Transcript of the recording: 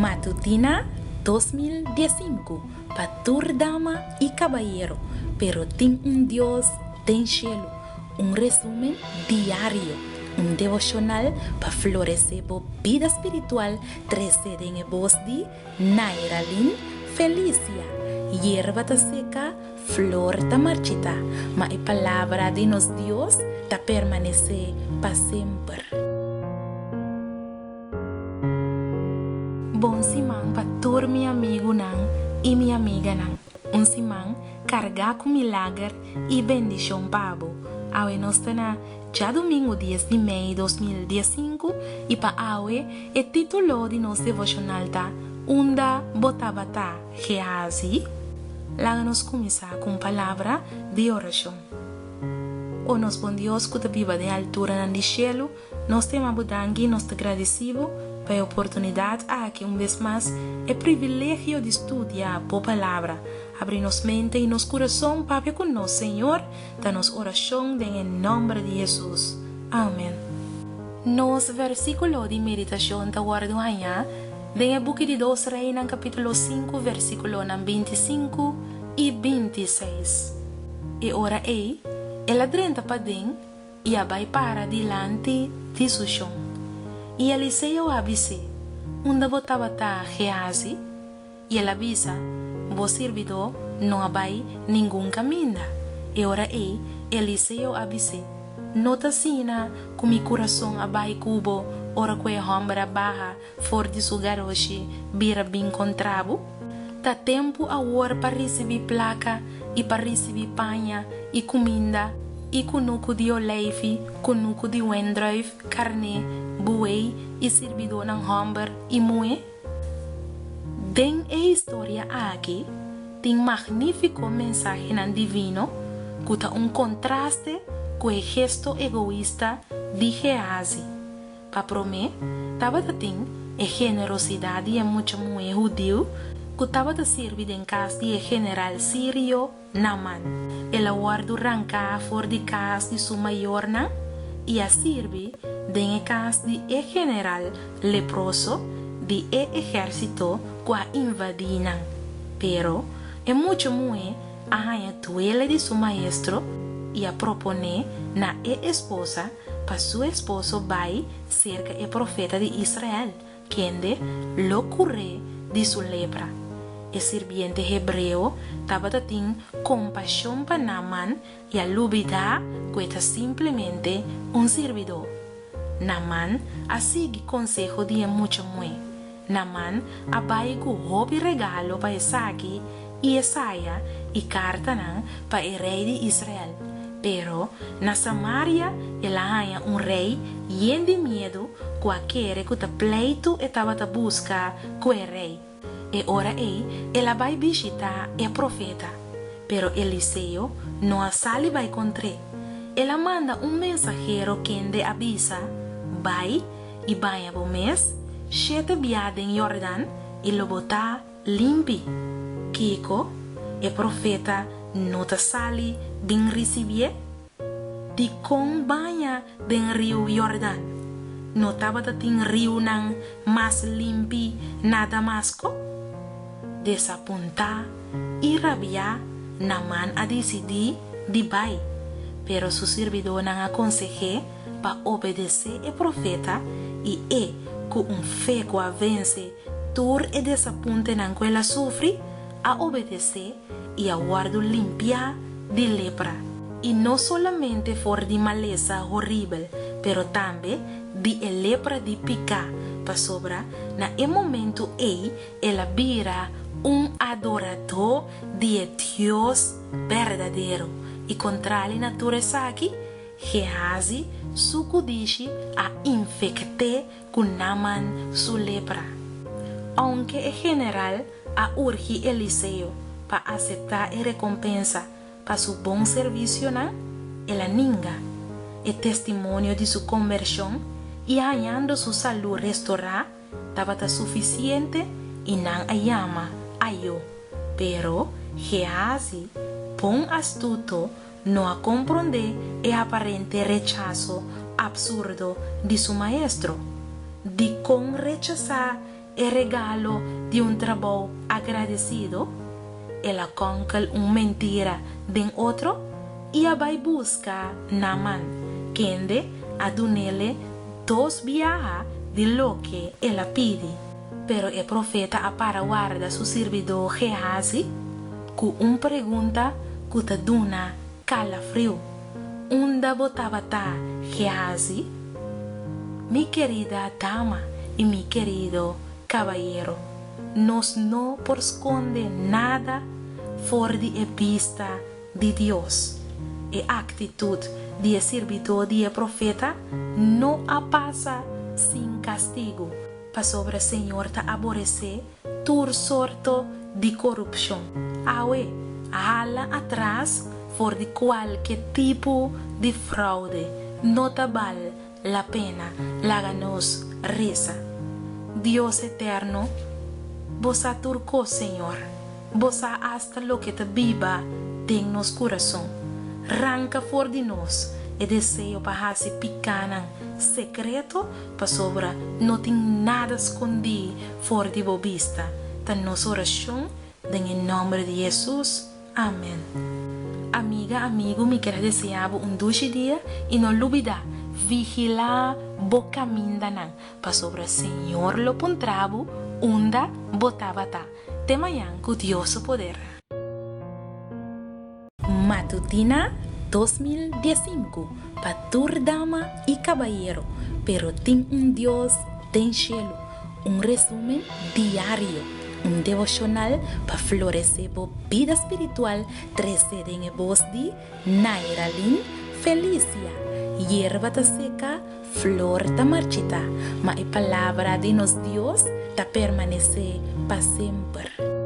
Matutina 2015 pa tur dama i kabayero, pero tin un Dios den shelu. Un resumen diario, un devoshonal pa floresé bo bida spiritual trese den e bos di Nairalyn Felicia. Yerba ta seka, flor ta marchitá, ma e palabra di nos Dios ta permanesé pa semper. Bon siman pa tur mi amigunan i mi amiganan. Un siman kargá ku milager i bendishon pa bo. Awe nos ta na djadumingu dies di mei 2015 i pa awe e título di nos devoshonal ta Unda Bo Tabata, Gehazi? Laga nos kuminsá ku un palabra di orashon. O nos bon Dios ku ta biba den alturanan di shelu, Nos ta yama bo danki, nos ta gradisí bo pa e oportunidat aki un bes mas, e privilegio di studia bo Palabra. Abri nos mente i nos kurason papia ku nos, Señor, ta nos orashon den e nòmber di Hesus. Amen. Nos versíkulo di meditashon ta wòrdu hañá den e buki di Dos Reinan kapítulo sinku versíkulonan 25 i 26. E ora ei, el a drenta paden i a bai para dilanti di su shon. I Eliseo a bis'é, Unda bo tabata, Gehazi? I el a bisa, Bo sirbidó no a bai ningun kaminda. E ora ei Eliseo a bis'é, No ta asina ku mi kurason a bai ku bo ora ku e hòmber a baha for di su garoshi bira bin kontra bo? Ta tempu awor pa risibí plaka i pa risibí paña i kuminda i kunuku di oleifi, kunuku di wendruif, karné, buey i sirbidónan hòmber i muhé? Den e historia aki tin magnífiko mensahenan divino ku ta un kontraste ku e gesto egoista di Gehazi. Pa promé, tabata tin e generosidat di e mucha muhé hudiu ku tabata sirbi den kas di e general sirio Naman. El a wòrdu ranká for di kas di su mayornan i a sirbi den e kas di e general leproso di e ehérsito ku a invadí nan. Pero, e mucha muhé a haña duele di su maestro i a proponé na e esposa pa su esposo bai serka e profeta di Israel, kende lo kur'é di su lepra. E sirbiente hebreo tabata tin kompashon pa Naaman i a lubidá ku e ta simplemente un sirbidó. Naaman a sigui konseho di e mucha muhé. Naaman a bai ku hopi regalo pa esaki i esaya i kartanan pa e rei di Israel. Pero, na Samaria el a haña un rei yen di miedu ku a kere ku ta pleitu e tabata buska ku e rei. E ora ei el a bai bishitá e profeta, pero Eliseo no a sali bai kontr'é. El a manda un mensahero kende a bisa, Bai i baña bo mes shete bia den Yordan i lo bo ta limpi. Kiko? E profeta no ta sali bin risibié? Dikon baña den riu Yordan? No tabata tin riunan mas limpi na Damasko? Desapuntá i rabiá, Naman a disidí di bai, pero su sirbidónan a konseh'é pa obedesé e profeta i e, ku un fe ku a vense tur e desapuntenan ku el a sufri, a obedesé i a wòrdu limpiá di lepra, i no solamente for di malesa horibel, pero tambe di e lepra di piká, pasobra na e momentu ei el a bira un adoradó di e Dios berdadero, i kontrali na tur esaki, Gehazi su kudishi a infekt'é ku Naman su lepra. Ounke e general a urgi Eliseo pa aseptá e rekompensa pa su bon servisionan, el a ninga. E testimonio di su kombershon i hañando su salú restorá tabata sufisiente i nan a yama ayó. Pero Gehazi, bon astuto, no a komprondé e aparente rechaso apsurdo di su maestro. Dikon rechasá? e regalo di un trabou agradesido? El a kònkel un mentira den otro i a bai buska Naaman, kende a dun'ele dos biaha di loke el a pidi. Pero e profeta a para warda su sirbidó Gehazi ku un pregunta ku ta duna kalafriu, Unda bo tabata, Gehazi? Mi kerida dama i mi kerido kabayero, nos no por skonde nada for di e bista di Dios. E aktitut di e sirbidó di e profeta no a pasa sin kastigu, pasobra Señor ta aboresé tur sorto di korupshon. Awe, hala atras for di kualke tipo di fraude no ta bal la pena. Laga nos resa. Dios eterno, Bo sa tur kos, Señor. Bo sa asta loke ta biba den nos kurason. Ranka for di nos e deseo pa hasi pikánan sekreto pasobra no tin nada skondí for di bo bista. Ta nos orashon den e nòmber di Hesus. Amen. Amiga, amigu, mi kier a desea bo un dushi dia i no lubida, vigilá bo kamindanan, pasobra Señor lo puntra bo unda bo tabata. Te mañan ku Dios su poder. Matutina 2015 pa tur dama i kabayero, pero tin un Dios den shelu. Un resumen diario, un devoshonal pa floresé bo bida spiritual trese den e bos di Nairalyn Felicia. Yerba ta seka, flor ta marchitá, ma e palabra di nos Dios ta permanesé pa semper.